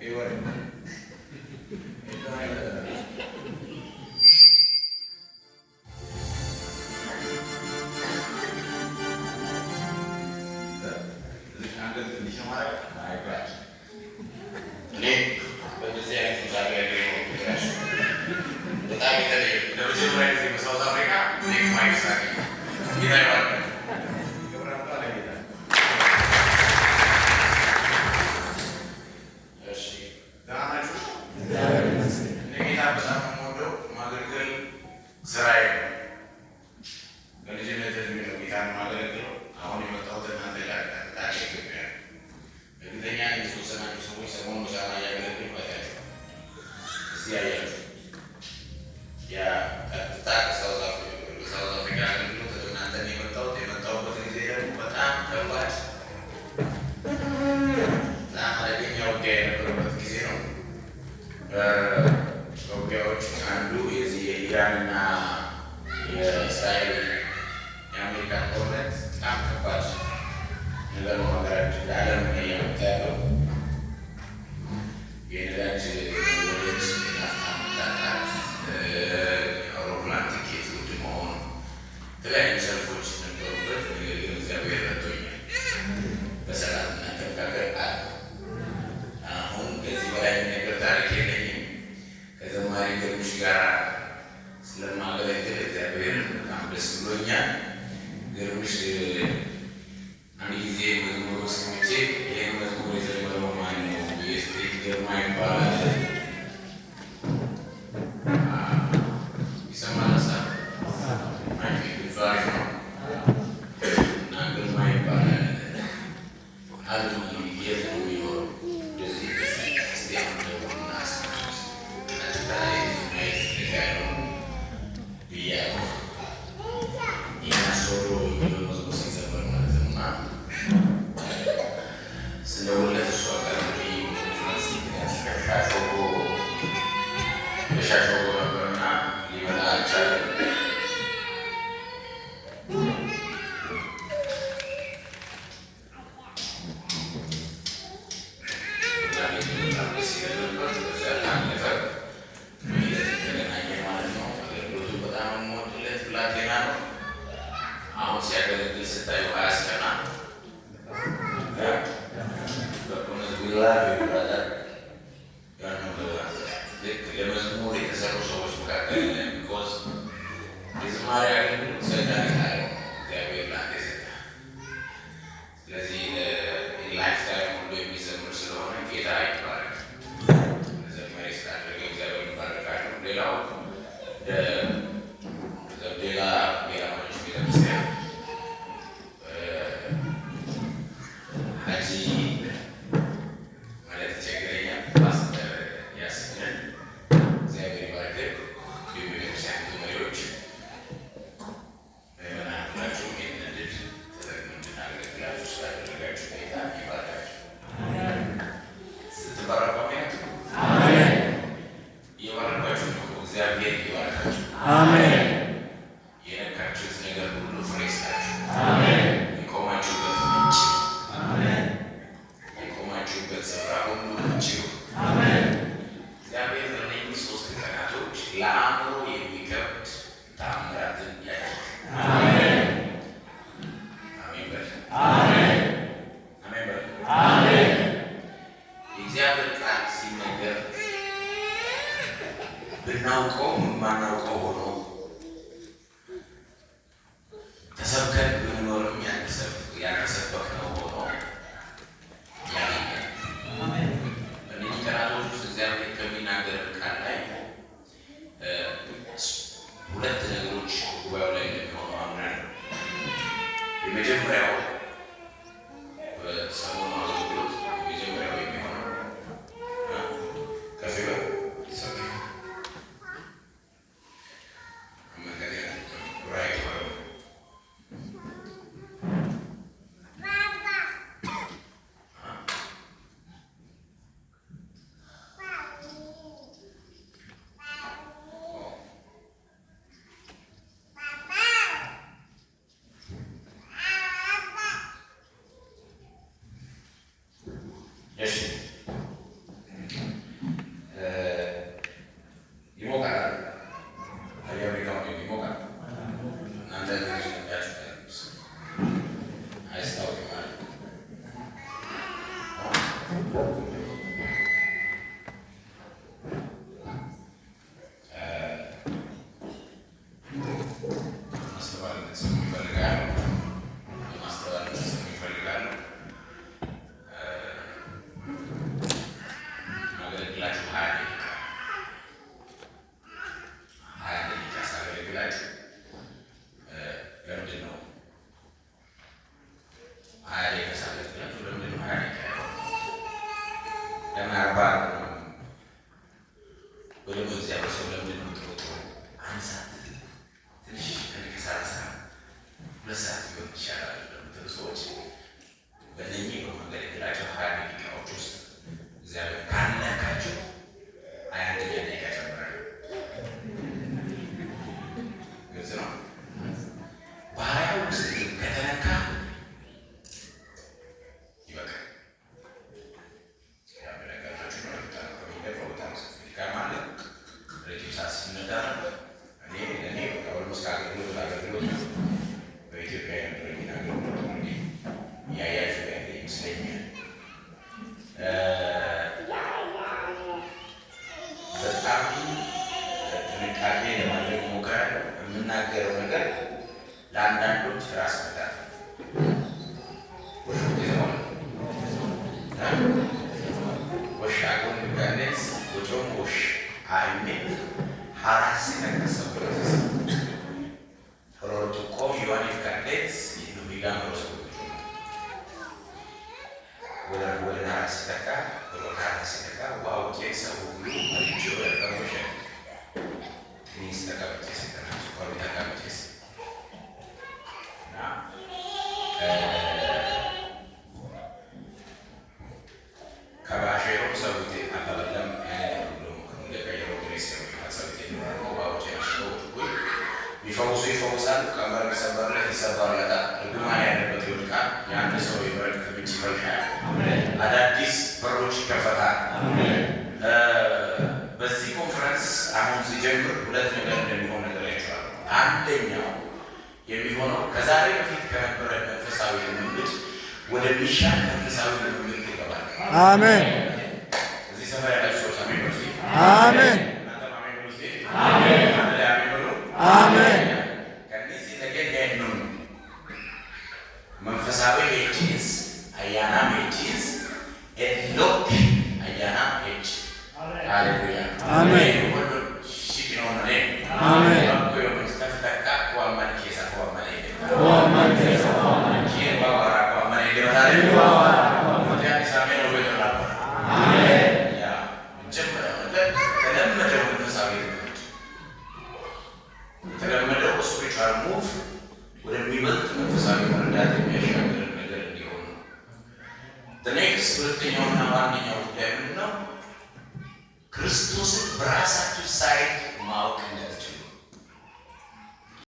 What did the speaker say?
ይወሬ አንገት ትንሽ ነው ማለት አይባል። እኔ በእንደዚህ አይነት ሳገለግል የኖርኩት በጣም የተለየ፣ ለመጀመሪያ ጊዜ በ South Africa neck mic ሳገኝ። ጌታ ይባርካችሁ። ክብር አምጣ ለጌታ። እሺ፣ ደህና ናችሁ? እኔ ጌታ በጣም የምወደው፣ ማገልገል ስራዬ ነው። በልጅነት እድሜ ነው ጌታን የማገለግለው። አሁን የመጣሁት እናንተ ላገለግል ኢትዮጵያ ነው። እርግጠኛ ነኝ የተወሰናችሁ ሰዎች ሰሞኑን ሆሳዕና እያገለገልኩ አይታችኋል። እስቲ ያያችሁ ያ ቀጥታ ከ South Africa አገልግሎት ወደ እናንተ ነው የመጣሁት። የመጣሁበት ጊዜ ደግሞ በጣም ከባድ፣ በጣም አደገኛ ውጊያ የነበረበት ጊዜ ነው። ከውጊያዎች አንዱ የዚህ የኢራንና የእስራኤል የአሜሪካ ጦርነት በጣም ከባድ ነገር ነው። ሀገራችን ለዓለም እያመጣ ያለው የነዳጅ መወደድ፣ የናፍጣ መታጣት፣ የአውሮፕላን ትኬት ውድ መሆን፣ የተለያዩ ሰልፎች ነበሩበት። ነገር ግን እግዚአብሔር ረድቶኛል። በሰላም እናንተ መካከል አለ። አሁን ከዚህ በላይ የሚነገር ታሪክ የለኝም። ከዘማሪ ግርምሽ ጋር ስለማገለግል እግዚአብሔር በጣም ደስ ብሎኛል። ግርምሽ አንድ ጊዜ መዝሙሩ ሰምቼ ይህን መዝሙር የዘመረው ማን ነው ብዬ ስጠይቅ ግርማ ይባላል። ይሰማል ሀሳብ ድምፁ አሪፍ ነው እና ግርማ ይባላል አሉ። የት ነው የሚኖረው? እንደዚህ እስቲ አሁን ደውልና አስማት፣ ቀጥታ ማየት ፈልጋለሁ ብያለሁ። ያሶሎ የሚለው መዝሙር ሲዘመር ማለት ነው እና ስንደውልለት እሱ አጋጣሚ ኮንፈረንስ ምክንያት በሻሾጎ ነበርና ሊመጣ አልቻለም። እና በጣም ደስ ይለን ነበር። በዚያ ካለፈ በሂደት ተገናኘ ማለት ነው። አገልግሎቱ በጣም የምወድለት ብላቴና ነው። አሁን ሲያገለግል ስታዩ አያስቀና? በእውነት we love you, brother. You are number one። ልክ ለመዝሙር የተሰሩ ሰዎች መካከል፣ because የዝማሬ አገልግሎት ሰይጣን የጣለው፣ እግዚአብሔር ለአንተ የሰጠ፣ ስለዚህ lifetime ሁሉ የሚዘምር ስለሆነ ጌታ ይባረክ። ዘማሪ ስላደረገ እግዚአብሔር ይባረካለሁ። ሌላው ሌላ ወንጌል አማኞች ቤተክርስቲያን ሀጂ ማለት ይቸግረኛል። ፓስተር ያስንን እግዚአብሔር ይባርክ። እንዲሁም የቤተክርስቲያን መሪዎች፣ ምዕመናን ሁላችሁም ይህንን እድል ተጠቅመን እንድናገለግላችሁ ስላደረጋችሁ ጌታ ይባርካችሁ። ስትባረኩ አሜን። እየባረኳችሁ ነው። እግዚአብሔር ይባርካችሁ። አሜን። የነካችሁት ነገር ሁሉ ፍሬ ይስጣችሁ። አሜን። የቆማችሁበት ምንጭ፣ አሜን። የቆማችሁበት ስፍራ ሁሉ ምንጭ ይሁን። አሜን። እግዚአብሔር በእነኚህ 3 ቀናቶች ለአእምሮ የሚከብድ ተአምራትን ያደርግ። አሜን። አሜን በል። አሜን። አሜን በል። አሜን። የእግዚአብሔር ቃል ሲነገር ብናውቀው የማናውቀው ሆኖ፣ ተሰብከን ብንኖርም ያልተሰበክነው ሆኖ ያገኛል። በእነዚህ ቀናቶች ውስጥ እግዚአብሔር ከሚናገረን ቃል ላይ ሁለት ነገሮች ጉባኤው ላይ እንደሚሆኑ አምናለሁ። የመጀመሪያው በሰሞኑ አገልግሎት የመጀመሪያው የሚሆነው ከፍ ይበል። It's okay. አመልካቴ right ማለት ነው። እሺ። ማስተዋል እንድትሰሙ ይፈልጋሉ። ማስተዋል እንድትሰሙ ይፈልጋሉ። ማገለግላችሁ 20 ደቂቃ፣ 20 ደቂቃ ሳገለግላችሁ ለምንድን ነው 20 ደቂቃ ሳገለግላችሁ ለምንድን ነው 20 ደቂቃ ያለው? ለምን 40 አይሆንም? ወይ ደግሞ እግዚአብሔር ሰው ለምንድን ነው ጥሩ ጥሩ 1 ሰዓት ትንሽ ከ30 2 ሰዓት ቢሆን ይሻላል ለምትሉ ሰዎች፣ በእነኚህ በማገለግላቸው 20 ደቂቃዎች ውስጥ እግዚአብሔር ካልነካችሁ 21ኛ ደቂቃ ጨምራለሁ። ግልጽ ነው። በ20 ውስጥ ግን ከተነካ ይበቃል። ያው እንደነገርኳችሁ ነው። በጣም ከሚገባው በጣም ሰፊ ድካም አለ። ረጅም ሰዓት ስነዳ ነበር። እኔ ለእኔ በቃ almost ከአገልግሎት ወደ አገልግሎት ነው። በኢትዮጵያ የነበረኝን አገልግሎት እንግዲህ እያያችሁ ያለ ይመስለኛል። በጣም ጥንቃቄ ለማድረግ እሞክራለሁ። የምናገረው ነገር ለአንዳንዶች ራስ ምታት ነው። ወሻጎን ጋኔስ ወጮም ወሽ አይሜ ሀራሲ ተከሰበረስ ሮርቱቆም ዮሐኒፍ ጋኔስ ይኑቢጋ መሮስ ወደ ናራሲ ተካ ወደ ናራሲ ተካ ዋውቼ ሰው ሁሉ መሪቾ ያቀሞሸ ኒስ ተቀምጬ ሲተና ተቀምጬ እና ከባሼሮ ሰውቴ አባበለም ቢፈውሱ ይፈውሳሉ። ቀንበር ቢሰበርለት ይሰበርለታል። እርግማን ያለበት ይወድቃል። የአንድ ሰው የበረከት ምንጭ ይፈልቃል። አዳዲስ በሮች ይከፈታል። በዚህ ኮንፈረንስ አሁን ሲጀምር ሁለት ነገር እንደሚሆን ነግሬያችኋለሁ። አንደኛው የሚሆነው ከዛሬ በፊት ከነበረ መንፈሳዊ ልምምድ ወደሚሻል መንፈሳዊ ልምምድ ይገባል። አሜን። እዚህ ሰፈር ያላችሁ ሰዎች አሜን በሉ እስኪ። አሜን። እናንተም አሜን በሉ እስኪ። አንድ ላይ አሜን በሉ። አሜን። ከእነዚህ ነገር ያኑን መንፈሳዊ ሄጂንስ አያናም ሄጂንስ ኤሎክ አያናም ሄጅ ሃሌሉያ። አሜን። አሜን። የተለመደው spiritual move ወደሚበልጥ መንፈሳዊ መረዳት የሚያሻግርን ነገር እንዲሆን ነው። Next ሁለተኛውና ዋነኛው ጉዳይ ምንድን ነው? ክርስቶስን በራሳችሁ side ማወቅ እንድትችሉ።